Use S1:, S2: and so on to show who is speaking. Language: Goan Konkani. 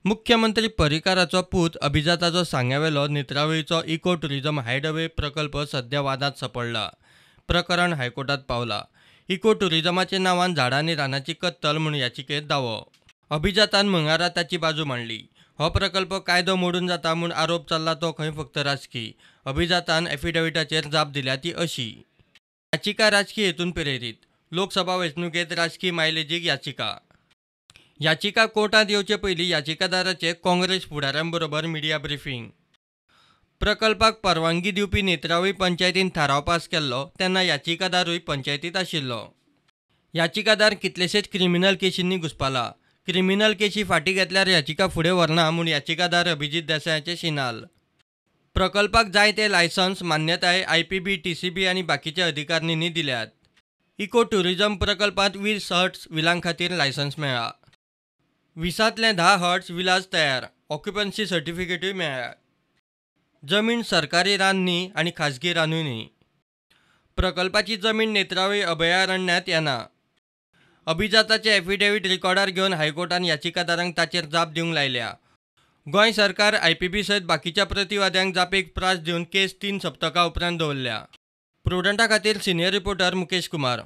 S1: मुख्यमंत्री पर्रीकाराचो पूत अभिजाताचो सांग्यावेलो नेत्रावळीचो इको टुरिझम हायडअवे प्रकल्प सध्या वादांत सांपडला. प्रकरण हायकोर्टात पावला. इको टुरिझमाच्या नांवान झाडां आनी रानाची कत्तल म्हूण याचिकेंत दावो. अभिजातान मंगळारा ताची बाजू मांडली. हो प्रकल्प कायदो मोडून जाता म्हूण आरोप चल्ला तो खंय फक्त राजकी. अभिजातान एफिडेविटाचेर जाप दिल्या ती अशी. याचिका राजकी हेतून प्रेरीत. लोकसभा वेंचणुकेंत राजकी मायलेजीक याचिका. याचिका कोर्टांत येवचे पयलीं याचिकादाराचे काँग्रेस फुडाऱ्यां बरोबर मिडिया ब्रिफींग. प्रकल्पाक परवानगी दिवपी नेत्रावळी पंचायतीन थाराव पास केल्लो तेन्ना याचिकादारूय पंचायतींत आशिल्लो. याचिकादार कितलेशेच क्रिमिनल केशींनी घुस्पला. क्रिमिनल केशी फाटीं घेतल्यार याचिका फुडें व्हरना म्हूण याचिकादार अभिजीत देसायाचें शिनाल. प्रकल्पाक जाय ते लायसन्स, मान्यताय आयपीबी, टीसीबी आनी बाकीच्या अधिकारणींनी दिल्यात. इको टुरिझम प्रकल्पांत 20 हट्स विलां खातीर लायसन्स मेळ्ळा. 20तांतले 10 हट्स विलास तयार, ऑक्युपन्सी सर्टिफिकेटूय मेळ्ळ्या. जमीन सरकारी रान न्ही आनी खाजगी रानूय न्ही. प्रकल्पाची जमीन नेत्रावळी अभयारण्यांत येना. अभिजाताचे एफिडेवीट रिकॉर्डार घेवन हायकोर्टान याचिकादारांक ताचेर जाप दिवंक लायल्या. गोंय सरकार आयपीबी सयत बाकीच्या प्रतिवाद्यांक जापेक प्रास दिवन केस 3 सप्तकां उपरांत दवरल्या. प्रुडंटा खातीर सिनियर रिपोर्टर मुकेश कुमार.